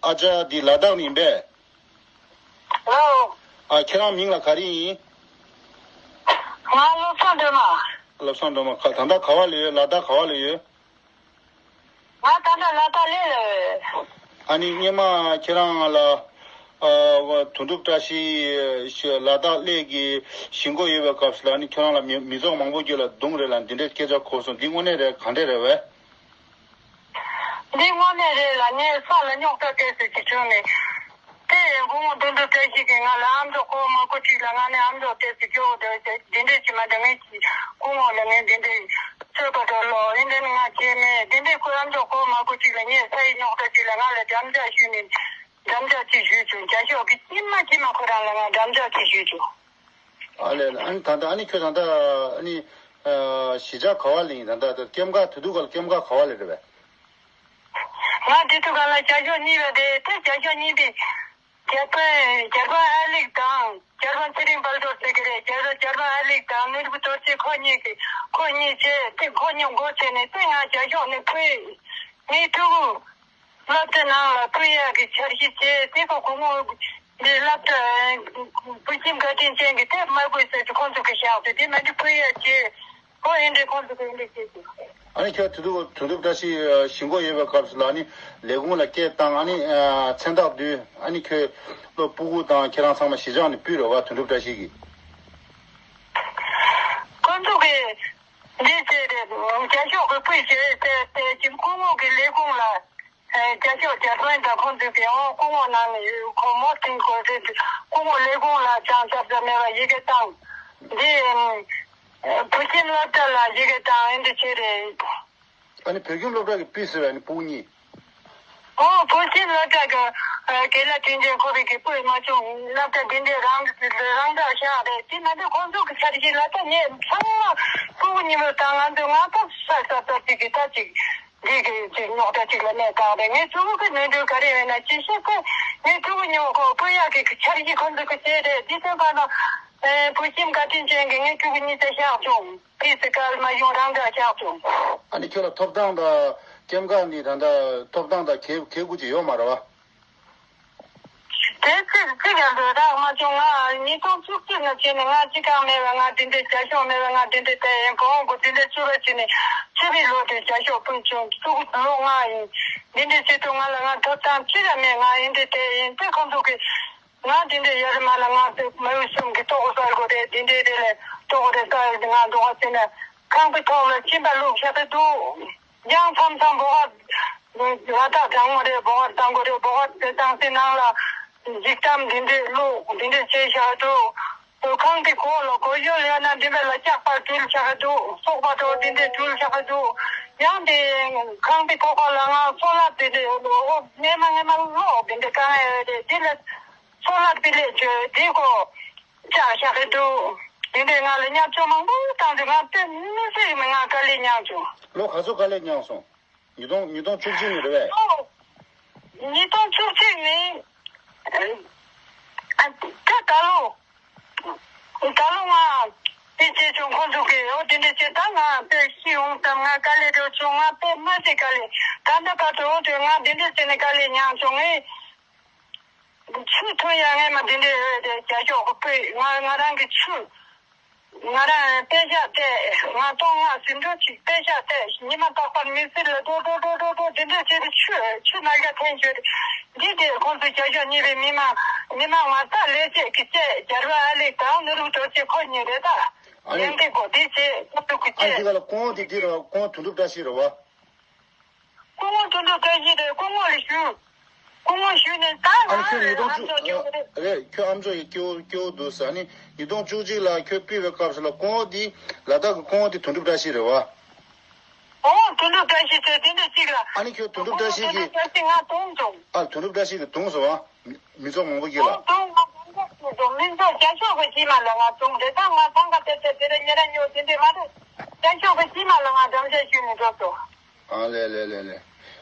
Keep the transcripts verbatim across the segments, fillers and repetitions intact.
ཨ་ཅག་འདི་ལ་དྭགས་ནས་ཡིན་པས། ཨོ། ཨ་ཁྱེད་རང་མིང་ལ་ག་རེ་ཡིན། ང་བློ་བཟང་སྒྲོལ་མ། བློ་བཟང་སྒྲོལ་མ། ཁ་ད་ལྟ་ག་བ་ལ་ཡོད། ལ་དྭགས་ག་བ་ལ་ཡོད། ང་ད་ལྟ་ལ་དྭགས་གླེ་ལ་ཡོད། ཨ་ནི་སྔོན་མ་ཁྱེད་རང་ལ་ཨ་དོན་གྲུབ་བཀྲ་ཤིས་ལ་དྭགས་གླེ་གི་གཞིས་འགོ་ཡོད་པའི་སྐབས་སུ་ལ་ཨ་ནི་ཁྱེད་རང་ལ་མི་མི་ཚོགས་མང་པོ་ཅིག་ལ་རྡུང་རེད་ལ་འདི་འདྲའི་སྐད་ཆ་གོ་སོང་། འདི་དངོས་གནས་རེད་ག་འདྲས་རེད་བས། འདི་དངོས་གནས་རེད་ལ་ངས་ས་ལ་རྙོག་དྲ་སྤྲད་ཟེར་གྱི་བྱུང་ནས། དེ་ཡང་སྐུ་ངོ་དོན་གྲུབ་བཀྲ་ཤིས་ཀྱིས་ང་ལ་ཨ་མཆོག་ཁོ་མ་གོ་ཅིག་ལ་ང་ནས་ཨ་མཆོག་དེ་ཟེར་སྐྱོ་བོ་དེ་འདི་འདྲས་ཅིག་མ་འདྲ་ངས་ཀྱིས་སྐུ་ངོ་ལ་ངས་འདི་འདྲས་ཚོད་པ་དོར་ལོ་ཡིན་འདྲ་ནི་ང་བྱས་མེད། དེ་འདྲས་ཁོས་ཨ་མཆོག་ཁོ་མ་གོ་ཅིག་ལ་ངས་ས་ཡི་རྙོག་དྲ་ཅིག་ལ་ང་ལ་འགྲམ་ལྕག་ཞུས་ནས་འགྲམ་ལྕག་ཅིག་ཞུས་བྱུང་། རྒྱ་ཤོག་གིས་ཅི་མ་ཅི་མ་ཁོ་རང་ལ་ང་འགྲམ་ལྕག་ཅིག་ཞུས་བྱུང་། ཨ་ལས་ལ་ཨ་ནི་ད་ལྟ་ཨ་ནི་ཁྱོད་ད་ལྟ་ཨ་ནི་ཨ་གཞིས་ཆགས་ག་བ་ལ་ཡིན། ད་ལྟ་སྐྱེམས་ཁ་དུས་དུས་ག་ལ་སྐྱེམས་ཁ་ག་བ་ལ་རེད་པས། ང་དེ་དུས་ག་ལ་རྒྱ་ཤོག་གཉིས་པ་དེ་དེ་རྒྱ་ཤོག་གཉིས་པའི་རྒྱལ་པོ་རྒྱལ་པོ་ཨ་ལེགས་དང་རྒྱལ་པོ་ཚེ་རིང་དཔལ་འབྱོར་ཟེར་གི་རེད། རྒྱལ་པོ་རྒྱལ་པོ་ཨ་ལེགས་དང་ནོར་བུ་རྡོ་རྗེ་ཁོ་གཉིས་ཀྱི་ཁོ་གཉིས་བྱས་དེ་ཁོ་གཉིས་མགོ་བྱས་ནས་དེ་ང་རྒྱ་ཤོག་ནས་ཕུལ། ངའི་ཕྲུ་གུ་སློབ་གྲྭ་ནང་ལ་ཕུལ་ཡག་གི་འཆར་གཞི་བྱས། དེ་ཁོ་སྐུ་ངོ་འདི་སློབ་གྲྭ་བུ་ཁྱིམ་བཀའ་དྲིན་ཅན་གྱི་དེབ་དམར་པོའི་ཟེར་གྱི་ཁོང་ཚོ་གི་བཞག་ཚེ་དེ་མ་འདི་ཕུལ་ཡག་བྱས། ཁོ་ཨེ་འདྲས་ཁོང་ཚོ་གི་ཨེ་འདྲས་བྱས་ཏེ། ཨ་ནི་ཁྱོད་དུས་དུས་དོན་གྲུབ་བཀྲ་ཤིས་གཞིས་འགོ་ཡོད་པའི་སྐབས་སུ་ལ་ཨ་ནི་ལས་ཁུངས་ལ་སྐད་བཏང་། ཨ་ནི་མཚན་རྟགས་བསྡུས། ཨ་ནི་ཁྱོད་སློབ་ཕྲུ་གུ་དང་ཁྱེད་རང་ཚང་མ་གཞིས་ཆགས་ནས་ཕུལ་རེད་བ། དོན་གྲུབ་བཀྲ་ཤིས་ཀྱིས། ཁོང་ཚོ་གི་འདི་བྱས་ཏེ་རྒྱ་ཤོག་གི་ཕུལ་བྱས་ཏེ་དེ་ཅིམ་སྐུ་ངོ་གི་ལས་ཁུངས་ལ། རྒྱ་ཤོག་རྒྱ་ཚོན་དང་ཁོང་ཚོས་ཀྱི་ཨོ་སྐུ་ངོ་ནང་ནས་ཁོ་མོ་ཏིང་ཁོ་ཚོས་སྐུ་ངོ་ལས་ཁུངས་ལ་ཅང་ཞབས་ཞབས་མེད་པ་ཡི་གེ་བཏང་། འདི་བུ་ཁྱིམ་སློབ་གྲྭ་ལ་ཡི་གེ་བཏང་ཨེ་འདི་བྱས་རེད། ཨ་ནི་བོད་ཁྱིམ་སློབ་གྲྭ་གི་ཕུལ་ཟེར་བ་ནི་ཕྲུ་གུ་གཉིས། ཨོ་བོད་ཁྱིམ་སློབ་གྲྭ་གི་དགེ་ལགས་དྲིན་ཅན་ཁོ་རེ་གི་ཕུལ་མ་བྱུང་། སློབ་གྲྭ་འདི་འདྲའི་རང་རང་འདྲ་བཞག་རེད། དེ་མ་ཟད་ཁོང་ཚོ་གི་འཆར་གཞི་ལ་ད་ངས་ཚང་མ་ཕྲུ་གུ་གཉིས་པོ་དང་ང་ཚོ་ང་ད་ས་ས་ས་ཅིག་གི་ད་ཅིག་འདི་གི་ཅིག་རྙོག་དྲ་ཅིག་ལ་གནས་བཏང་རེད། ངའི་ཕྲུ་གུ་གི་ནོར་འཁྲུལ་ག་རེ་ཡོད་ན་ཅི་ཤེས་ཁོ། ངའི་ཕྲུ་གུ་ཉི་མ་ཁོ་ཕུལ་ཡག་གི་འཆར་གཞི་ཁོ་ཚོ་གི་བྱས་རེད། འདི་ཚོ་ག་ན་ཨེ་བུ་ཁྱིམ་བཀའ་དྲིན་ཅན་གྱི་ངའི་ཕྲུ་གུ་གཉིས་ཆ་བཞག་བྱུང་། ཕི་སི་ཀལ་མ་ཡོང་རང་འདྲ་བཞག་བྱུང་། ཨ་ནི་ཁྱོད་ལ་ཐོབ་ཐང་དང་སྐྱེམས་ཁ་ནི་ད་ལྟ་ཐོབ་ཐང་དང་གལ་གལ་དགུ་ཅིག་ཡོད་མ་རེད་བ། དེ་ཚིག་ཚིག་ཡང་འདོད་རག་མ་བྱུང་། ང་ཉིས་སྟོང་བཅུ་གཅིག་ནས་བྱས་ནས་ང་སྤྱི་ཁང་མེད་པ་ང་འདི་འདྲའི་རྒྱ་ཤོག་མེད་པ་ང་འདི་འདྲའི་བལྟས་ཡིན། བོང་བུ་འདི་འདྲའི་བཅུ་པ་བྱས་ནས་བཅུ་པའི་ལོ་དེ་རྒྱ་ཤོག་ཕུལ་བྱུང་། ཕྲུ་གུ་ལོ་ལྔ་ཡིན། འདི་འདྲའི་བྱེད་དུས་ང་ལ་ང་ཐོབ་ཐང་ཅི་ཡང་མེད། ང་འདི་འདྲའི་བལྟས་ཡིན། དེ་ཁོང་ཚོ་གིས་ང་འདི་འདྲའི་ཡར་མར་ལ་ང་ཚོའི་མ་འོས་གསུམ་གྱི་ལྟོ་གོས་གསར་དགོས་རེད། འདི་འདྲའི་རེད་ལས་ལྟོ་གོས་རེ་གསར་ཡོད་དེ་ང་འདུག་ག་བྱས་ན་ཁང་པའི་ཐོག་ལ་གཅིན་པ་བླུགས་བཞག་གི་འདུག་ཡང་མཚམས་མཚམས་འབོ་བ་ལ་དྭགས་དྲང་མོ་རེད། འབོ་བ་བཏང་དགོས་རེད། འབོ་བ་དེ་བཏང་སའི་ནང་ལ་འཇིགས་གཏམ་འདི་འདྲས་བླུགས་འདི་འདྲས་བྱས་བཞག་འདུག་ཁང་པའི་གོག་ལ་གོ་ཡོལ་ཡོད་ན་འདི་འདྲས་ལ་སྐྱག་པ་སྦྲུལ་བཞག་གི་འདུག་སོག་པ་དོ་འདི་འདྲས་སྦྲུལ་བཞག་གི་འདུག་ཡང་དེ་ཁང་པའི་ཐོག་ཁ་ལ་ང་སོ་ལ་འདི་འདྲས་འོ་སྔས་མ་སྔས་མ་ལོག་འདི་འདྲས་དཀའ་ངལ་ཡོད་རེད། འདི་ལ་སོ་ལ་འདི་ལས་བྱོས་འདི་གོ་ལྕགས་བཞག་གི་འདུག་འདི་འདྲས་ང་ལ་བརྙས་བཅོས་མང་པོ་བཏང་འདུག་ང་དཔེ་མི་སྲིད་མི་ང་དཀའ་ལས་མྱངས་བྱུང་། ལོ་ག་ཚོད་དཀའ་ལས་མྱངས་སོང་། ཉིས་སྟོང་ཉིས་སྟོང་བཅུ་གཅིག་ནས་རེད་པས། ཨོ། ཉིས་སྟོང་བཅུ་གཅིག་ནས་ཨ་ད་ད་ལོ་ད་ལོ་ང་དེ་བྱས་བྱུང་། ཁོང་ཚོ་གིས་ཨོ་དེ་འདྲ་བྱས་ད་ང་དཔེ་ཤི་འོང་བསམ། ང་དཀའ་ལས་འགྲོ་བྱུང་། ང་དཔེ་མ་ཟད་དཀའ་ལས་ད་ལྟ་བར་དུ་ཨོ་དེ་ང་དེ་འདྲ་བྱས་ནས་དཀའ་ལས་མྱངས་བྱུང་། ངས་ཆུ་ཐོན་ཡ་ངས་མ་དེ་འདྲ་ཡོད་དེ་རྒྱ་ཤོག་གི་དཔེ་ང་ང་རང་གི་ཆུ། ང་རང་པད་ཤག་བལྟས། ང་སྟོང་ང་ཟིན་འགྲོ་ཅིག་པད་ཤག་བལྟས། ཉི་མ་རྟག་པར་མི་ཚེ་ལ་འགྲོ་འགྲོ་འགྲོ་འགྲོ་འགྲོ་འདི་འདྲ་བྱས་ཏེ་ཆུ་ཆུ་ནམ་ཡང་འཐེན་ཞོར་འདི་དེ་ཁོང་ཚོ་རྒྱ་ཤོག་གཉིས་པའི་མི་མང་མི་མང་ང་ད་ལས་བྱེད་ཀྱི་བཅས་རྒྱལ་བ་ཨ་ལེགས་དང་ནོར་བུ་རྡོ་རྗེ་ཁོ་གཉིས་རེད་ད། ཨ་ནི་ཡང་དེ་གོ་འདི་བྱས་ཁོ་ཚོ་གི་ཨ་འདི་བཅས། ག་ལ་སྐུ་ངོ་འདི་འདི་ར་སྐུ་ངོ་དོན་གྲུབ་བཀྲ་ཤིས་རེད་བ། སྐུ་ངོ་དོན་གྲུབ་བཀྲ་ཤིས་རེད། སྐུ་ངོ་ལ་ཞུ། སྐུ་ངོ་ཞུས་ནས་ད་ང་ཨ་ནི་ཁྱོད་ཉིས་སྟོང་ཨ་བཅུ་མཆོག་སྐྱོ་བོ་རེད། རེད། ཁྱོད་ཨ་མཆོག་ཡི་སྐྱོ་བོ་སྐྱོ་བོ་འདུག་ཟེར། ཨ་ནི་ཉིས་སྟོང་བཅུ་གཅིག་ལ་ཁྱོད་ཕུད་པའི་སྐབས་སུ་ལ་སྐུ་ངོ་འདི་ལ་དྭགས་ཀྱི་སྐུ་ངོ་འདི་དོན་གྲུབ་བཀྲ་ཤིས་རེད་བ། ཨོ་དོན་གྲུབ་བཀྲ་ཤིས་ཟེར་དེ་འདྲ་གཅིག་ལ། ཨ་ནི་ཁྱོད་དོན་གྲུབ་བཀྲ་ཤིས་ཀྱི། སྐུ་ངོ་དོན་གྲུབ་བཀྲ་ཤིས་ང་གཏོང་བྱུང་། ཨ་དོན་གྲུབ་བཀྲ་ཤིས་ཀྱི་གཏོང་སོང་བ། མི་ཚོགས་མང་པོ་ཞིག་ལ། ཨོ་གཏོང་ང་གཏོང་མི་ཚོགས་རྒྱ་ཤོག་གི་ཕྱི་མ་ལ་ང་གཏོང་རེད་ད། ང་ཚང་ག་དེ་དེ་དེ་རེ་ཉེ་ར་ཉོ་དེ་འདྲ་མ་རེད། རྒྱ་ཤོག་གི་ཕྱི་མ་ལ་ང་འགྲམ་ཆ་ཞུས་ནས་འགྲོ་སོང་། ཨ་ལེ་ལེ་ལེ་ལེ།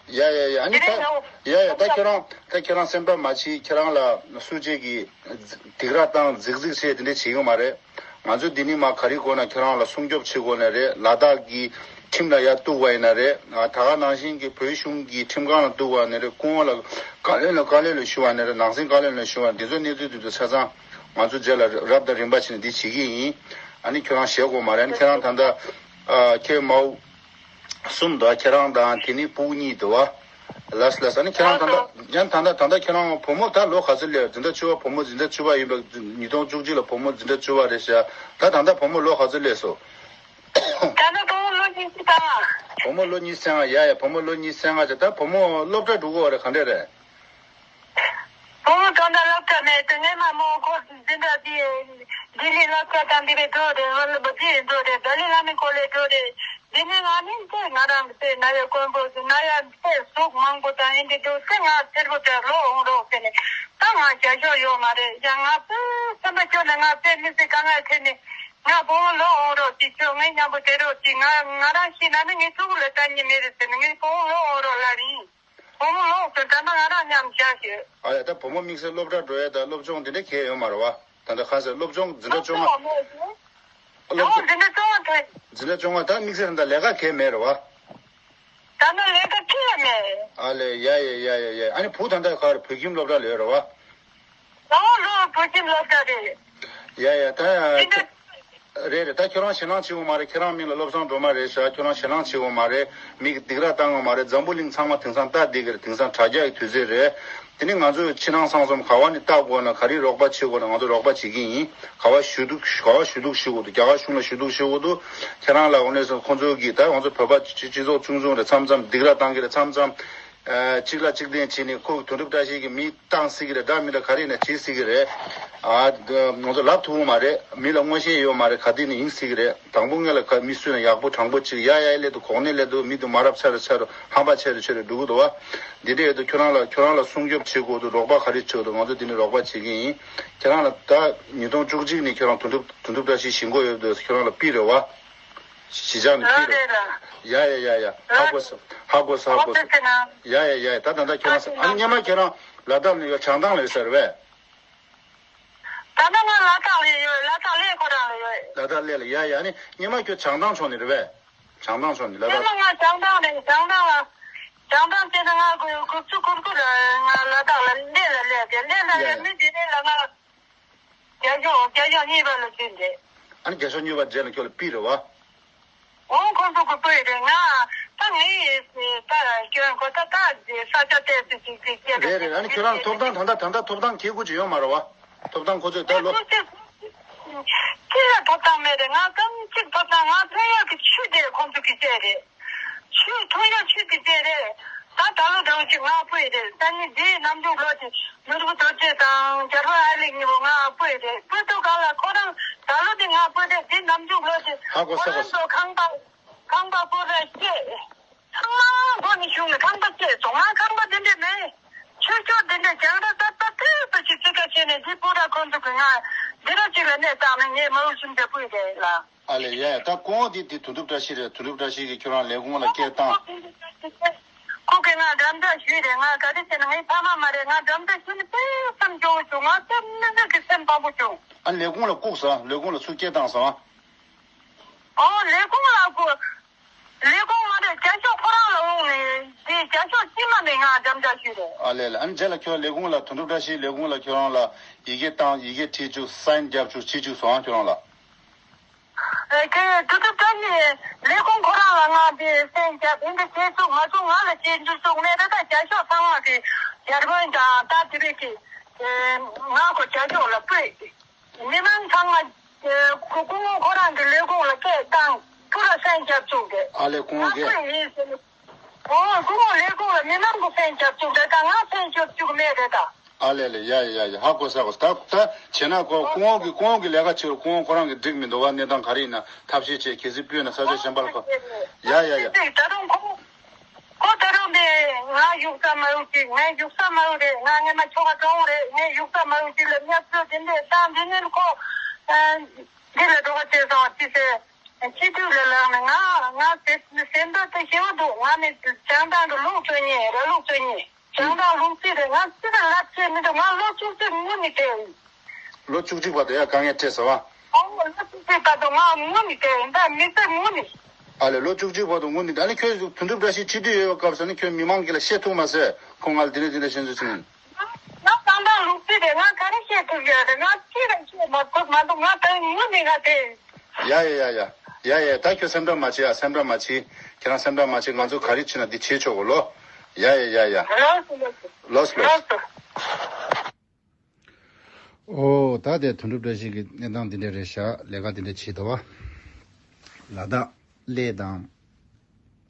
ཡ་ཡ་ཡ། ཨ་ནི་ད་ཡ་ཡ་ད་ཁྱེད་རང་ད་ཁྱེད་རང་སེམས་ཁྲལ་མ་བྱེད། ཁྱེད་རང་ལ་སུ་གཅིག་གིས་སྡིགས་ར་བཏང་རྫིག་རྫིག་བྱས་དེ་འདྲ་བྱེད་ཀྱི་མ་རེད། ང་ཚོས་འདི་ནས་མར་ག་རེ་དགོས་ན་ཁྱེད་རང་ལ་སྲུང་སྐྱོབ་བྱེད་དགོས་ནི་རེད། ལ་དྭགས་ཀྱི་ ཁྲིམས་ལ་ཡར་གཏུགས་པ་ཡིན་ན་རེད། ཨ་ད་ག་ནང་བཞིན་གྱི་བོད་གཞུང་གི་ཁྲིམས་ཁང་ལ་གཏུགས་པ་ནི་རེད། སྐུ་ངོ་ལ་བཀའ་བློན་ལ་བཀའ་བློན་ལ་ཞུ་བ་ནི་རེད། ནང་སྲིད་བཀའ་བློན་ལ་ཞུ་བ། འདི་ཚོ་གནས་ཚུལ་འདི་ཚོ་ཆ་ཚང་ང་ཚོ་རྗེས་ལ་རབ་དང་རིམ་པ་བྱས་ནས་འདི་བྱེད་ཀྱི་ཡིན། ཨ་ནི་ཁྱོད་རང་ཞེད་དགོས་མ་རེད། ཨ་ནི་ཁྱེད་རང་ད་ལྟ་ཨ་ཁྱེད་མའོ་གསུམ་འདུག་ཁྱེད་རང་དང་དེ་ནི་སྤུ་གུ་གཉིས་འདུག་བ། ལགས་ལགས། ཨ་ནི་ཁྱེད་རང་ད་ལྟ་ཡང་ད་ལྟ་ད་ལྟ་ཁྱེད་རང་བུ་མོ་ད་ལོ་ག་ཚོད་སླེབས། འཛིན་གྲྭ་བཅུ་པ། བུ་མོ་འཛིན་གྲྭ་བཅུ་པ་ཡིན་པ། ཉིས་སྟོང་བཅུ་གཅིག་ལ་བུ་མོ་འཛིན་གྲྭ་བཅུ་པ་རེད་ཤག་ད་ད་ལྟ་བུ་མོ་ལོ་ག་ཚོད་སླེབས་སོང་། ད་ལྟ་བུ་མོ་ལོ་ཉི་ཤུ་རྩ་ལྔ། བུ་མོ་ལོ་ཉི་ཤུ་རྩ་ལྔ། ཡ་ཡ། བུ་མོ་ལོ་ཉི་ཤུ་རྩ་ལྔ་བྱས། ད་བུ་མོ་སློབ་གྲྭ་འགྲོ་གི་ཡོད་རེད། ག་འདྲས་རེད། བུ་མོ་ད་ལྟ་སློབ་གྲྭ་མེད་དེ། སྔས་མ་མོ་ཁོ་འཛིན་གྲྭ་དེ་ལྡི་ལི་སློབ་གྲྭ་དང་དེ་རེད་འགྲོ་རེད། ཧོ་ལ་བ་དེ་རེད་འགྲོ་རེད། ཏཱ་ལའི་བླ་མའི་སྐོར་ལས་འགྲོ་རེད། དེ་ནས་ང་ནི་དེ་ང་རང་གི་དེ་ན་ཡ་དཀོན་པོ་དེ་ན་ཡ་དེ་ཟུག་མང་པོ་དང་ཨེ་འདྲ་འགྲོ་དེ་ང་ཚེར་པོ་དེ་ལོག་འོང་རོགས་ཟེར་ནས། ད་ང་རྒྱ་ཤོག་ཡོད་མ་རེད། ཡང་ང་དཔེ་སེམས་པ་སྐྱོ་ནས་ང་དཔེ་མི་སྲིད་དཀའ་ངལ་འཕྲད་ནས། ང་བུ་མོ་ལོག་འོང་རོགས་གྱིས། ཁྱོད་ངའི་མཉམ་པོ་བསྡད་རོགས་གྱིས། ང་ང་རང་ཤི་ན་ནི་ངའི་ཕྲུ་གུ་ལ་ལྟ་མཁན་མེད་རེད་ཟེར་ནས། ངའི་བུ་མོ་ལོག་འོང་རོགས་ལབ་ཡིན། བུ་མོ་ལོག་ཟེར། ད་ལྟ་ང་རང་མཉམ་བཞག་ཞོད། ཨ་ཡ། ད་བུ་མོ་དམིགས་བསལ་སློབ་གྲྭ་འགྲོ་ཡ་ད་སློབ་སྦྱོང་དེ་འདྲ་གང་ཡང་ཡོད་མ་རེད་བ། ད་ལྟ་གང་ཟེར་སློབ་སྦྱོང་འཛིན་གྲྭ་བཅོ་ལྔ། སློབ་སྦྱོང་འཛིན་གྲྭ་བཅོ་ལྔ་ཐོན། འཛིན་གྲྭ་བཅོ་ལྔ། ད་དམིགས་བསལ་ད་ལས་ཀ་གང་ཡང་མེད་རེད་བ། ད་ལྟ་ལས་ཀ་གང་ཡང་མེད། ཨ་ལས། ཡ་ཡ་ཡ་ཡ་ཡ། ཨ་ནི་བུ་ད་ལྟ་ག་རེ་བོད་ཁྱིམ་སློབ་གྲྭ་ལ་ཡོད་རེད་བ། ཨོ་ལོ། བོད་ཁྱིམ་སློབ་གྲྭ་རེད། ཡ་ཡ། ད་འཛིན་གྲྭ། རེད་རེད། ད་ཁྱོད་རང་ཞེད་སྣང་བྱེད་དགོས་མ་རེད། ཁྱེད་རང་མིང་ལ་བློ་བཟང་སྒྲོལ་མ་རེད་ཤག་ཁྱོད་རང་ཞེད་སྣང་བྱེད་དགོས་མ་རེད། མི་གིས་སྡིགས་ར་བཏང་དགོས་མ་རེད། འཛམ་བུ་གླིང་ཚང་མ་དེང་སང་ལྟ་བསྡད་ཀྱི་རེད། དེང་སང་དྲ་རྒྱ་གི་དུས་ཚོད་རེད། དེ་ནི་ང་ཚོས་ཕྱི་ནང་གསང་གསུམ་ག་བ་ནས་ལྟ་དགོས་ན། ག་རེ་རོགས་པ་བྱེད་དགོས་ན་ང་ཚོ་རོགས་པ་བྱེད་ཀྱི་ཡིན། ག་བ་ཞུ་གཏུག་ག་བ་ཞུ་གཏུག་ཞུ་དགོས་འདུག་རྒྱ་གར་གཞུང་ལ་ཞུ་གཏུག་ཞུ་དགོས་འདུག་ཁྱེད་རང་ལ་འོ་ནས་སོང་ཁོང་ཚོ་གིས་ད་ང་ཚོ་བོད་པ་སྤྱི་སྤྱི་ཚོགས་ཆུང་ཆུང་རེད། མཚམས་མཚམས་སྡིགས་ར་བཏང་གི་རེད། མཚམས་མཚམས། ཨ་གཅིག་ལ་གཅིག་བརྟེན་བྱས་ནས་ཁོ་དོན་གྲུབ་བཀྲ་ཤིས་ཀྱིས་མི་བཏང་སྲིད་ཀྱི་རེད། འདྲ་མི་འདྲ་ག་རེ་ཡིན་ན་བྱེད་སྲིད་ཀྱི་རེད། ཨ་ང་ཚོ་ལབ་ཐུབ་ཀྱི་མ་རེད། མི་ལ་མངོན་ཤེས་ཡོད་མ་རེད། ག་དུས་ནས་ཡིན་སྲིད་ཀྱི་རེད། དང་པོ་སྔོན་ལ་ཁ་མི་སུས་ན་ཡག་པོ་དྲང་པོ་ཅིག་ཡ་ཡ་སླེབས་འདུག་གོང་ནས་སླེབས་འདུག་མི་འདུག་མ་རབས་ཆ་རེ་ཆ་རེ་ཧམ་པ་ཆེ་རེ་ཆེ་རེ་འགྲོ་གི་འདུག་བ། འདི་འདྲ་ཡོད་དུས་ཁྱོད་རང་ལ་ཁྱོད་རང་ལ་སྲུང་སྐྱོབ་བྱེད་དགོས་འདུག་རོགས་པ་ག་རེ་བྱེད་དགོས་འདུག་ང་ཚོ་འདི་ནས་རོགས་པ་བྱེད་ཀྱི་ཡིན། ཁྱེད་རང་ལ་ད་ཉིས་སྟོང་བཅུ་གཅིག་ནས་ཁྱོད་རང་དོན་གྲུབ་དོན་གྲུབ་བཀྲ་ཤིས་ཞེན་ཁོག་ཡོད་དུས་ཁྱོད་རང་ལ་པི་རེད་བ། གཞིས་ཆགས་ནས་ཕུལ་རོགས། ཡ་ཡ་ཡ་ཡ། ཧ་གོ་སོང་། ཧ་གོ་སོང་། ཧ་གོ་སོང་། ཡ་ཡ་ཡ་ཡ། ད་ད་ད་ཁྱོད་རང་ས་ཨ་ནི་སྔོན་མ་ཁྱེད་རང་ལ་དྭགས་ནས་ཡོད་བྱང་ཐང་ལ་ཡོད་ས་རེད་པས། ད་ལྟ་ང་ལ་དྭགས་ལ་ཡོད། ལ་དྭགས་གླེ་ཁོ་རང་ལ་ཡོད། ལ་དྭགས་གླེ་ལ། ཡ་ཡ། ཨ་ནི་སྔོན་མ་ཁྱོད་བྱང་ཐང་ཕྱོགས་ནས་རེད་པས། བྱང་ཐང་ཕྱོགས་ནས་ལ་དྭགས། སྔོན་མ་ང་བྱང་ཐང་ནས་བྱང་ཐང་ལ་བྱང་ཐང་བྱས་ན་ང་དགུ་དགུ་བཅུ་གོ་དགུ་ལ་ང་ལ་དྭགས་ལ་གླེ་ལ་སླེབས་ཏེ། གླེ་ལ་ཡ་ཡ། ཡོད་མི་དེ་ནས་ལ་ང་། རྒྱ་ཤོག་རྒྱ་ཤོག་གཉིས་པ་ལ་ཕྱིན་ཏེ། ཨ་ནི་རྒྱ་ཤོག་གཉིས་པ་རྗེས་ལ་ཁྱོད་ལ་པི་རེད་བ། འོང་ཁོང་ཚོ་གི་པི་རེད། ང་ད་ངའི་ད་སྐྱོན་ཁོ་ད་ད་ས་ཆ་ཏོག་ཙམ་ཅིག་ཅིག་སྐྱེས་རེད། རེད་རེད། ཨ་ནི་ཁྱོད་རང་ཐོབ་ཐང་ད་ལྟ་ད་ལྟ་ཐོབ་ཐང་ཁྱེད་ཁུར་གྱི་ཡོད་མ་རེད་བ། ཐོབ་ཐང་ཁོ་ཚོས་ད་ལོ། ཁྱེད་ལ་ཐོབ་ཐང་མེད་རེད། ང་ཙམ་ཅིག་ཐོབ་ཐང་། ང་ཐོན་ཡག་གི་ཆུ་དེ་ཁོང་ཚོ་གི་བཅད་རེད། ཆུ་ཐོན་ཡག་ཆུ་དེ་བཅད་རེད། ད་ད་ལོ་འདྲ་བོ་ཅིག་ང་སྤོས་རེད། ད་ནི་འདིའི་ནམ་རྒྱུན་ལོ་དེ་ནོར་བུ་རྡོ་རྗེ་དང་རྒྱལ་པོ་ཨ་ལེགས་གཉིས་པོ་ང་སྤོས་རེད། སྤོས་ཐུབ་ག་ལ་ཁོ་རང་ད་ལོ་དེ་ང་སྤོས་རེད། འདི་ནམ་རྒྱུན་ལོ་དེ་ཧ་གོ་ས་ཁོ་རང་ཚོ་ཁང་པ་ཁང་པ་སྤོ་ར་བཅད། ཚང་མ་སྒོ་ནས་ཞུགས་ནས་ཁང་པ་བཅད་སོང་། ང་ཁང་པ་དེ་འདྲས་མེད། ཆོས་ཕྱོགས་དེ་འདྲས་རྒྱང་ར་ཏག་ཏག་ཏག་ཏག་ཅིག་ཅི་ག་བྱས་ནས་འདི་སྤོ་ར་ཁོང་ཚོ་གི་ང་འདི་ར་ཅིག་ལ་གནས་བཏང་ནས་ངས་མ་འོས་གསུམ་དེ་སྤོས་རེད་ལ། ཨ་ལས། ཡ་ཡ། ད་སྐུ་ངོ་འདི་འདི་དོན་གྲུབ་བཀྲ་ཤིས་རེད། དོན་གྲུབ་བཀྲ་ཤིས་ཀྱིས་ཁྱོད་རང་ལས་ཁུངས་ལ་སྐད་བཏང་། ཁོ་གིས་ང་འགྲམ་ལྕག་གཞུས་རེད། ང་ག་རེ་བྱས་ན་ངའི་ཕ་མ་མ་རེད། ང་འགྲམ་ལྕག་གཞུས་ནས་དཔེ་སེམས་སྐྱོ་བོ་བྱུང་། ང་དཔེ་མི་སྲིད་ཀྱི་སེམས་ཕམ་པོ་བྱུང་། ཨ་ལས་ཁུངས་ལ་བཀུག་སོང་། ལས་ཁུངས་ལ་ཚུར་སྐད་བཏང་སོང་། ཨོ་ལས་ཁུངས་ལ་བཀུག་ལས་ཁུངས་མ་རེད། རྒྱ་ཤོག་ཁོ་རང་ལ་འོང་ནས་དེ་རྒྱ་ཤོག་སྐྱེས་མ་ནས་ང་འགྲམ་ལྕག་གཞུས་རེད། ཨ་ལས་ལས། ཨ་ནི་རྗེས་ལ་ཁྱོད་ལས་ཁུངས་ལ་དོན་གྲུབ་བཀྲ་ཤིས་ལས་ཁུངས་ལ་ཁྱོད་རང་ལ་ཡི་གེ་བཏང་། ཡི་གེ་བྲིས་བཅུག་སའིན་རྒྱབ་བཅུག་བྲིས་བཅུག་སོང་ཨ་ཁྱོད་རང་ལ། ཨེ་ཀེ་དུ་དུ་ཏན་ནི་ལས་ཁུངས་ཁོ་རང་ལ་ང་དེ་སེམས་རྒྱབ་ཡིན་དེ་བྱེད་ཚུགས་མ་ཚུགས་ང་ལ་བྱེད་འཇུ་ཚུགས་མེད་ད། ད་རྒྱ་ཤོག་ཚང་མ་གི་རྒྱ་རི་བོན་དང་ད་དེ་རིགས་ཀྱི་ང་ཁོ་རྒྱ་ཤོག་ལ་སྤོས། མི་མང་ཚང་མ་སྐུ་ངོ་ཁོ་རང་གི་ལས་ཁུངས་ལ་སྐད་བཏང་། ཕུ་ལ་སེམས་རྒྱབ་ཚུགས་དེ་ཨ་ལས་ཁོང་ང་གི་སྤོས་ཡིན་ཟེར་ནས། ཨོ་སྐུ་ངོ་ལས་ཁུངས་ལ་མི་མང་གི་སེམས་རྒྱབ་ཚུགས་དེ་ད་ང་སེམས་རྒྱབ་བཅུག་མེད་རེད་ད། ཨ་ལས་ལས། ཡ་ཡ་ཡ་ཡ། ཧ་གོ་ས་གོ། ད་ད་བྱས་ན་ཁོ་སྐུ་ངོ་གི་སྐུ་ངོ་གི་ལས་ཀ་བྱེད་རོགས། སྐུ་ངོ་ཁོ་རང་གི་འགྲིག་མི་འདུག་བ། གནས་སྟངས་ག་རེ་ཡིན་ན་ཐབས་ཤེས་བྱས། གལ་སྲིད་སྤོས་ན་ས་ཆ་གཞན་པ་ལ་ཁོ། ཡ་ཡ་ཡ། ད་རུང་ཁོ་ཁོ་ད་རུང་དེ་ང་བཞུགས་ས་མ་ཡོད་ཅིག་ངས་བཞུགས་ས་མ་ཡོད་རེད། ང་སྔས་མ་ཁྱོ་ག་གྲོང་རེད། ངས་བཞུགས་ས་མ་ཡོད་ཅིག་ལ་ཉབ་ཚོད་དེ་འདྲས་བཏང་། དེ་ནས་ཁོ་འདི་ལ་འགྲོ་ག་བྱས་སོང་ཅི་ཟེར། སྤྱི་འཐུས་ལ་ལངས་ནས་ང་ང་ཟེར་ཟེར་འདོད་དེ་ཞེ་པོ་འདུག་ང་ནི་བྱང་ཐང་གི་ལུག་བཙོན་ཉེ་ར་ལུག་བཙོན་ཉེ། བྱང་ཐང་ལུག་རྫི་རེད། ང་ཅི་ལ་ལབ་བྱེད་མི་འདུག་ང་ལོ་བཅུ་གཅིག་ངུ་ནས་བསྡད་ཡིན། ལོ་བཅུ་གཅིག་བར་དུ་ཡ་དཀའ་ངལ་འཕྲད་ཟེར་བ། ཨོ་ལོ་བཅུ་གཅིག་བར་དུ་ང་ངུ་ནས་བསྡད་ཡིན། ད་མི་ཚེ་ངུ་ནས། ཨ་ལས་ལོ་བཅུ་གཅིག་བར་དུ་ངུ་ནི་ད་ནི་ཁྱོད་དོན་གྲུབ་བཀྲ་ཤིས་སྤྱི་འཐུས་ཡོད་པའི་སྐབས་སུ་ནི་ཁྱོད་མི་མང་གི་ལ་བཤད་ཐུབ་མ་ཟད་ཁོང་ང་ལ་དེ་འདྲ་དེ་འདྲ་བཤད་ཚུལ་ཅིག་ནི། ང་གང་ལྟར་ལུག་རྫི་རེད། ང་ག་རེ་བཤད་ཐུབ་ཡོད་རེད། ང་ཅི་རེད་བཤད་མ་ཐུབ་མ་འདུག་ང་ད་ངུ་ནི་ང་དེ། ཡ་ཡ་ཡ་ཡ། ཡ་ཡ་ད་ཁྱོད་སེམས་ཁྲལ་མ་བྱེད་ཨ། སེམས་ཁྲལ་མ་བྱེད། ཁྱེད་རང་སེམས་ཁྲལ་མ་བྱེད། ང་ཚོ་ག་རེ་བྱེད་ན་འདི་བྱེད་ཆོག་གོ་ལོ། ཡ་ཡ་ཡ་ཡ། ལགས་སོ་ལགས་སོ། ལགས་སོ་ལགས་སོ། ལགས་སོ། ཨོ་ད་དེ་དོན་གྲུབ་བཀྲ་ཤིས་ཀྱི་གནས་སྟངས་འདི་འདྲ་རེད་ཤག་ལས་ཀ་འདི་འདྲ་བྱེད་དོ་བ། ལ་དྭགས་གླེ་དང་།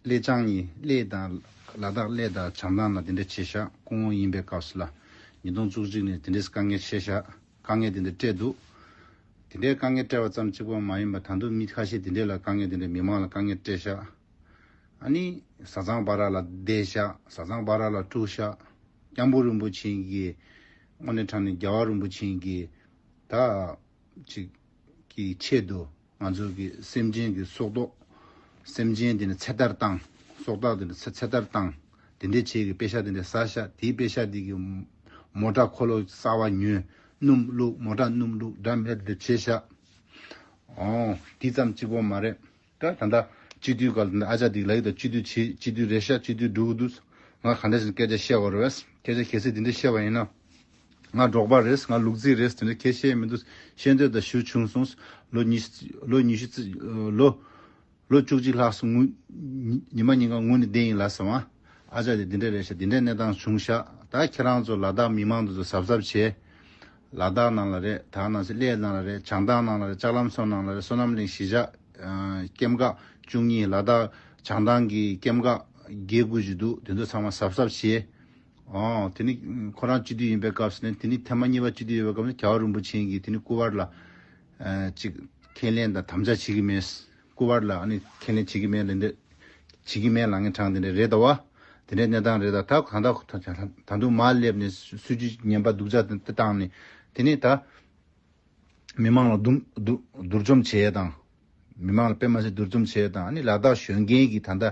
གླེ་བྱང་གཉིས་གླེ་དང་། ལ་དྭགས་གླེ་དང་བྱང་ཐང་ལ་འདི་འདྲ་བྱེད་ཤག་སྐུ་ངོ་ཡིན་པའི་སྐབས་སུ་ལ། ཉིས་སྟོང་བཅུ་གཅིག་ནས་འདི་འདྲས་དཀའ་ངལ་ཆེ་ཤག་དཀའ་ངལ་འདི་འདྲ་སྤྲད་འདུག་དེ་འདྲའི་དཀའ་ངལ་སྤྲད་པ་ཙམ་གཅིག་པོ་མ་ཡིན་པར་ད་དུང་མི་ཁ་ཤས་དེ་འདྲས་ལ་དཀའ་ངལ་དེ་འདྲས་མི་མང་ལ་དཀའ་ངལ་སྤྲད་ཤག་ཨ་ནི་བཟའ་ཚང་བར་ལ་བསྡད་ཤག་བཟའ་ཚང་བར་ལ་དཀྲུགས་ཤག་སྐྱབས་མགོན་རིན་པོ་ཆེ་གིས་དངོས་གནས་དྲང་གནས་རྒྱལ་བ་རིན་པོ་ཆེ་གིས་ད་ཅིག་གི་ཆེད་དུ་ང་ཚོ་གི་སེམས་ཅན་གྱི་སྲོག་ཐོག་སེམས་ཅན་དེ་ནི་ཚེ་ཐར་བཏང་། སྲོག་ཐོག་དེ་ནི་ཚེ་ཚེ་ཐར་བཏང་། དེ་འདྲའི་ཆེད་ཀྱི་པེ་ཤ་དེ་འདྲ་ཟ་ཤག་དེའི་པེ་ཤ་དེ་གི་མོ་ཊ་འཁོར་ལོ་གསར་བ་ཉོས། སྣུམ་བླུགས། མོ་ཊ་སྣུམ་བླུགས། འདྲ་མི་འདྲ་དེ་འདྲ་བྱས་ཤག་ཨོ། དེ་ཙམ་གཅིག་པོ་མ་རེད། ད་ད་ལྟ་སྤྱི་འཐུས་སྐབས་ལ་ཨ་ཅག་འདི་ལ་ཡིད་དུ་སྤྱི་འཐུས་བྱེད། སྤྱི་འཐུས་རེད་ཤག་སྤྱི་འཐུས་འགྲོ་གི་འདུག་ང་ག་འདྲ་ཞིག་སྐད་ཆ་བཤད་དགོས་རེད་བས། སྐད་ཆ་གལ་སྲིད་འདི་འདྲ་བཤད་པ་ཡིན་ན། ང་འབྲོག་པ་རེད། ང་ལུག་རྫི་རེད། དེ་འདྲ་ཁས་བཤད་མི་འདུག་ཤེས་འདོད་དང་ཞུ་བྱུང་སོང་། ལོ་ཉི་ཤུ། ལོ་ཉི་ཤུ་རྩི། ལོ། ལོ་བཅུ་གཅིག་ལྷག་སོང་ངུ། ཉི་མ་ཉིན་གང་ངུ་ནས་བསྡད་ཡིན་ལབ་སོང་ཨ། ཨ་ཅག་དེ་འདི་འདྲ་རེད་ཤག་འདི་འདྲའི་གནས་སྟངས་བྱུང་ཤག་ད་ཁྱེད་རང་ཚོ་ལ་དྭགས་མི་མང་དེ་ཚོ་གཟབ་གཟབ་བྱེད། ལ་དྭགས་ནང་ལ་རེད། ད་ནང་སྲིད་གླེ་ནང་ལ་རེད། བྱང་ཐང་ནང་ལ་རེད། ལྕགས་ལམ་སོགས་ནང་ལ་རེད། བསོད་ནམས་གླིང་གཞིས་ཆགས། ཨ། སྐྱེམས་ཁ་བཅུ་གཉིས། ལ་དྭགས་བྱང་ཐང་གི་སྐྱེམས་ཁ་བརྒྱད་དགུ་ཅིག་འདུག་དེ་ཚོ་ཚང་མ་གཟབ་གཟབ་བྱེད། ཨོ། དེ་ནི་ཁོ་རང་སྤྱི་འཐུས་ཡིན་པའི་སྐབས་སུ་ནི། དེ་ནི་ཐེངས་མ་གཉིས་པ་སྤྱི་འཐུས་ཡིན་པའི་སྐབས་ནི་རྒྱལ་བ་རིན་པོ་ཆེ་གིས་དེ་ནི་སྐུ་པར་ལ། ཨ། ཅིག་ཁས་ལེན་དང་དམ་བཅའ་བྱེད་ཀྱི་མེད། སྐུ་པར་ལ་ཨ་ནི་ཁས་ལེན་བྱེད་ཀྱི་མེད་ལབ་འདི། བྱེད་ཀྱི་མེད་ལབ་མཁན་གྲངས་དེ་འདྲ་རེད་དོ་བ། དེ་འདྲའི་གནས་སྟངས་རེད། ད་ད་ད་ད་དུང་མར་སླེབས་ནས་སྲིད་ཇུས་ངན་པ་སྡུག་ཅག་དེ་བཏང་ནས། དེ་ནི་ད་མི་མང་ལ་སྡུག་སྡུག་སྡུག་སྦྱོང་བྱེད་ཡས་དང་། མི་མང་ལ་དཔེ་མ་སྲིད་སྡུག་སྦྱོང་བྱེད་ཡས་དང་། ཨ་ནི་ལ་དྭགས་གཞོན་སྐྱེས་ཀྱི་ད་ལྟ་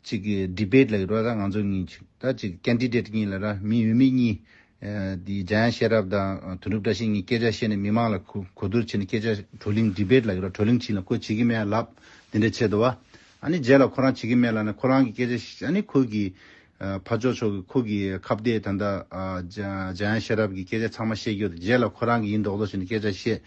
ཅིག་གི་ཌི་བེཊ་ལབ་ཀྱི་རེད་བ། ད་ང་ཚོ་གཉིས་ཅིག་ད་ཅིག་ཀེན་ཌི་ཌེཊ་གཉིས་ལབ་ར། མི་འོས་མི་གཉིས། ཨ། དེ་འཇམ་དབྱངས་ཤེས་རབ་དང་དོན་གྲུབ་བཀྲ་ཤིས་གཉིས་སྐད་ཆ་བཤད་ནས་མི་མང་ལ་གོ་གོ་བསྡུར་བྱས་ནས་སྐད་ཆ་བགྲོ་གླེང་ཌི་བེཊ་ལབ་ཀྱི་རེད་བ། བགྲོ་གླེང་བྱས་ལ་ཁོ་བྱེད་ཀྱི་མེད་ལབ། དེ་འདྲ་བྱས་འདུག་བ། ཨ་ནི་རྗེས་ལ་ཁོ་རང་བྱེད་ཀྱི་མེད་ལབ་ནས་ཁོ་རང་གི་སྐད་ཆ་བཤད། ཨ་ནི་ཁོ་གི། ཨ། ཕར་ཕྱོགས་ཕྱོགས་ཀྱི་ཁོ་གི་ཁ་གཏད་ད་ལྟ། ཨ། འཇམ་འཇམ་དབྱངས་ཤེས་རབ་ཀྱི་སྐད་ཆ་ཚང་མ་བཤད་རྒྱུ་དེ་རྗེས་ལ་ཁོ་རང་གི་ཡིན་མདོག་མདོག་བྱས་ནས་སྐད་ཆ་བཤད།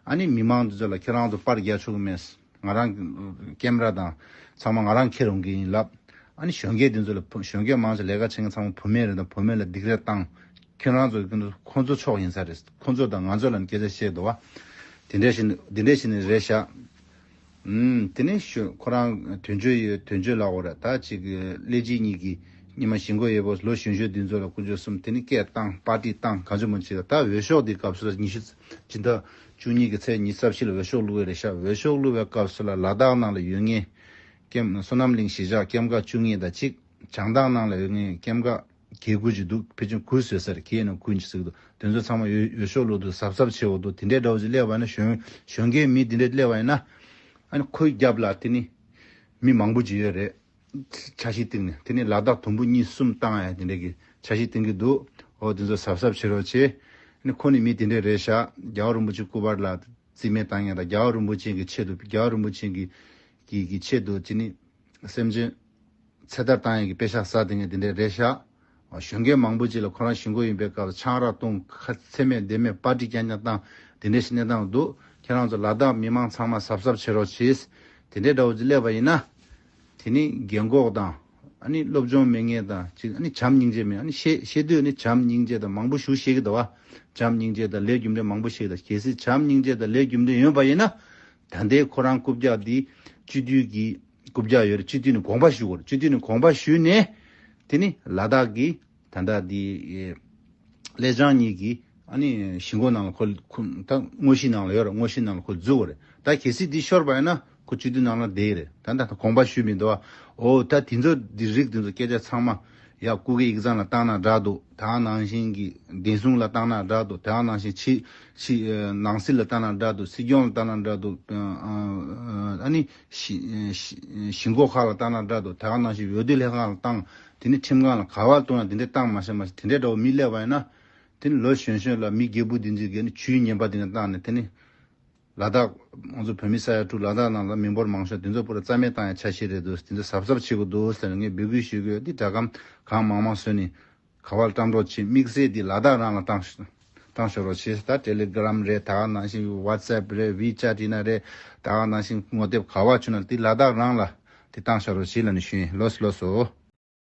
ཨ་ནི་མི་མང་དེ་ཚོ་ལ་ཁྱེད་རང་ཚོ་པར་རྒྱག་ཆོག་གི་མེད། ང་རང་ཀེམ་ར་དང་ཚང་མ་ང་རང་འཁྱེར་ཡོང་གི་ཡིན་ལབ། ཨ་ནི་གཞོན་སྐྱེས་དེ་ཚོ་ལ་བུ་གཞོན་སྐྱེས་མང་ཆེ་ལས་ཀ་བྱེད་མཁན་ཚང་མ་བུད་མེད་རེད། ད་བུད་མེད་ལ་སྡིགས་ར་བཏང་། ཁྱོད་རང་ཚོ་ཁོང་ཚོ་ཕྱོགས་ཡིན་ས་རེད། ཁོང་ཚོ་དང་ང་ཚོ་ལ་སྐད་ཆ་བཤད་འདུག་བ། དེ་འདྲ་ཞིག་འདི་འདྲ་ཞིག་ནི་རེད་ཤག་ཨུམ། དེ་ནས་ཞུ་ཁོ་རང་དོན་གཅོད་ཡོད། དོན་གཅོད་ལབ་དགོས་རེད། ད་ཅིག་གླེ་གཅིག་གཉིས་ཀྱི་ཉི་མ་ཞི་འགོ་ཡོད་པོ་ལོ་གཞོན་གཞོན་འདི་ཚོ་ལ་ཀུན་སྤྱོད་གསུམ་དེ་ནི་སྐད་བཏང་པར་ཊི་བཏང་གང་བྱུང་མང་བྱུང་བྱེད། ད་འོས་ཤོག་འདི་སྐབས་སུ་ལ་ཉི་ཤུ་སྤྱི་ཟླ་བཅུ་གཉིས་ཀྱི་ཚེས་ཉི་ཤུ་རྩ་བཞི་ལ་འོས་ཤོག་བླུགས་ཡོད་རེད་ཤག་འོས་ཤོག་བླུགས་པའི་སྐབས་སུ་ལ་ལ་དྭགས་ནང་ལ་ཡོད་མཁན་ཀེམ་བསོད་ནམས་གླིང་གཞིས་ཆགས་སྐྱེམས་ཁ་བཅུ་གཉིས་དང་གཅིག་བྱང་ཐང་ནང་ལ་ཡོད་མཁན་སྐྱེམས་ཁ་གལ་དགུ་ཅིག་འདུག་ཕལ་ཆེར་དགུ་བཟོས་ས་རེད། ཁྱེད་ནང་དགུ་ཅིག་ཟེར་གི་འདུག་དེ་ཚོ་ཚང་མ་འོས་འོས་ཤོག་བླུགས་འདུག་གཟབ་གཟབ་བྱེད་འོ་འདུག་དེ་འདྲའི་འདྲ་བོ་ཅིག་སླེབས་པ་ཡིན་ན། གཞོན་གཞོན་སྐྱེས་མི་དེ་འདྲ་སླེབས་པ་ཡིན་ན། ཨ་ནི་ཁོའི་རྒྱབ་ལ་དེ་ནི་མི་མང་པོ་ཅིག་ཡོད་རེད། འཆར་གཞི་བཏིང་ནས་དེ་ནི་ལ་དྭགས་དུམ་བུ་གཉིས་གསུམ་བཏང་ཡ་དེ་འདྲ་གི་འཆར་གཞི་བཏིང་གི་འདུག་འོ་དེ་ཚོ་གཟབ་གཟབ་བྱེད་རོགས་བྱེད། ཨ་ནི་ཁོ་ནི་མི་དེ་འདྲ་རེད་ཤག་རྒྱལ་བ་རིན་པོ་ཆེ་སྐུ་པར་ལ་རྩིས་མེད་བཏང་ཡ་དང་། རྒྱལ་བ་རིན་པོ་ཆེ་གི་ཆེད་དུ། རྒྱལ་བ་རིན་པོ་ཆེ་གི་གི་གི་ཆེད་དུ་དེ་ནི་སེམས་ཅན་ཚེ་ཐར་བཏང་ཡས་ཀྱི་དཔེ་ཤག་ཟ་དེ་ངས་དེ་འདྲས་རེད་ཤག་གཞོན་སྐྱེས་མང་པོ་ཅིག་ལ་ཁོ་རང་ཞི་འགོ་ཡིན་པའི་སྐབས་ཆང་རག་བཏུང་། ཁ་ཚེ་མེད་ལྡེ་མེད་པར་ཊི་རྐྱང་རྐྱང་བཏང་། དེ་འདྲས་ཞིག་གནས་སྟངས་འདུག་ཁྱེད་རང་ཚོ་ལ་དྭགས་མི་མང་ཚང་མ་གཟབ་གཟབ་བྱེད་རོགས་གྱིས། དེ་འདྲས་འདྲ་བོ་ཅིག་སླེབས་པ་ཡིན་ན། དེ་ནི་རྒན་གོག་དང་། ཨ་ནི་སློབ་སྦྱོང་མེད་མཁན་དང་ཅིག་ཨ་ནི་བྱམས་སྙིང་རྗེ་མེད། ཨ་ནི་བཤད་བཤད་དུས་ནི་བྱམས་སྙིང་རྗེ་དང་མང་པོ་ཞུ་ཤེས་ཀྱི་འདུག་བ། བྱམས་སྙིང་རྗེ་དང་ལས་རྒྱུ་འབྲས་མང་པོ་ཤེས་ཀྱི་འདུག་གལ་སྲིད་བྱམས་སྙིང་རྗེ་དང་ལས་རྒྱུ་འབྲས་ཡོད་པ་ཡིན་ན། ད་ལྟའི་ཁོ་རང་རྐུབ་བཀྱག་འདི་སྤྱི་འཐུས་ཀྱི་རྐུབ་བཀྱག་ཡོད་རེད། སྤྱི་འཐུས་ནས་དགོངས་པ་ཞུ་དགོས་རེད། སྤྱི་འཐུས་ནས་དགོངས་པ་ཞུས་ནས། དེ་ནི་ལ་དྭགས་ཀྱི་ད་ལྟ་འདི་ཀླད་བྱང་གཉིས་ཀྱི་ཨ་ནི་ཞི་འགོ་ནང་ལ་ཁོ་ཁོ་ད་དངོས་གཞི་ནང་ལ་ཡོད་རེད། དངོས་གཞི་ནང་ལ་ཁོ་འཛུལ་དགོས་རེད། ད་གལ་སྲིད་འདི་ཤོར་བ་ཡིན་ན་ཁོ་སྤྱི་འཐུས་ནང་ལ་བསྡད་ཀྱི་རེད། ད་ད་དགོངས་པ་ཞུས་མི་འདུག་བ། འོ་ད་དེ་ཚོ་འདི་རིགས་དེ་ཚོ་སྐད་ཆ་ཚང་མ། ཡ། སྐུ་སྒེར་ཡིག་ཚང་ལ་བཏང་ན་འདྲ་འདུག་དེ་ནང་བཞིན་གྱི་བདེ་སྲུང་ལ་བཏང་ན་འདྲ་འདུག་དེ་ནང་བཞིན་ཕྱི་ཕྱི་ནང་སྲིད་ལ་བཏང་ན་འདྲ་འདུག་སྲིད་སྐྱོང་ལ་བཏང་ན་འདྲ་འདུག་ཨ་ནི་ཞི་ཞི་ཞི་འགོ་ཁག་ལ་བཏང་ན་འདྲ་འདུག་དེ་ནང་བཞིན་འོས་བསྡུ་ལྷན་ཁང་ལ་བཏང་། དེ་ནི་ཁྲིམས་ཁང་ལ་ག་བར་གཏོང་ཡ་དེ་འདྲ་བཏང་མ་ཤེས་མ་ཤེས་དེ་འདྲ་འདྲ་བོ་མི་སླེབས་པ་ཡིན་ན། དེ་ནི་ལོ་གཞོན་གཞོན་ལ་མི་རྒད་པོ་དེ་ཚོས་གི་ནི་ཇུས་ངན་པ་དེ་འདྲ་བཏང་ནས་དེ་ནི། ལ་དྭགས་ང་ཚོ་བོད་མི་ས་ཡ་དྲུག་ལ་དྭགས་ནང་ལ་མི་འབོར་མང་ཤོས་དེ་ཚོ་པུ་ར་རྩ་མེད་བཏང་ཡ་འཆར་གཞི་རེད་འདུག་དེ་ཚོ་གཟབ་གཟབ་བྱེད་དགོས་འདུག་ཟེར་ངས་འབོད་སྐུལ་ཞུ་གི་ཡོད། འདི་སྒྲ་སྒམ་གང་མང་མང་བཟོས་ནས་ག་བ་ལ་བཀྲམ་རོགས་བྱེད། དམིགས་བསལ་འདི་ལ་དྭགས་རང་ལ་བཏང་བཏང་ཤོག་རོགས་བྱེད། ད་ཊེ་ལི་གྷི་རམ་རེད། ད་ག་ནང་བཞིན་ཝ་ཊི་སེབ་རེད། ཝི་ཅེ་ཊི་ཡིན་ན་རེད། ད་ག་ནང་བཞིན་ངོ་དེབ་ག་བ་བྱུང་ན་འདི་ལ་དྭགས་རང་ལ་འདི་བཏང་ཤོག་རོགས་བྱེད་ལབ་ནས་ཞུ་ཡིན། ལགས་སོ་ལགས་སོ།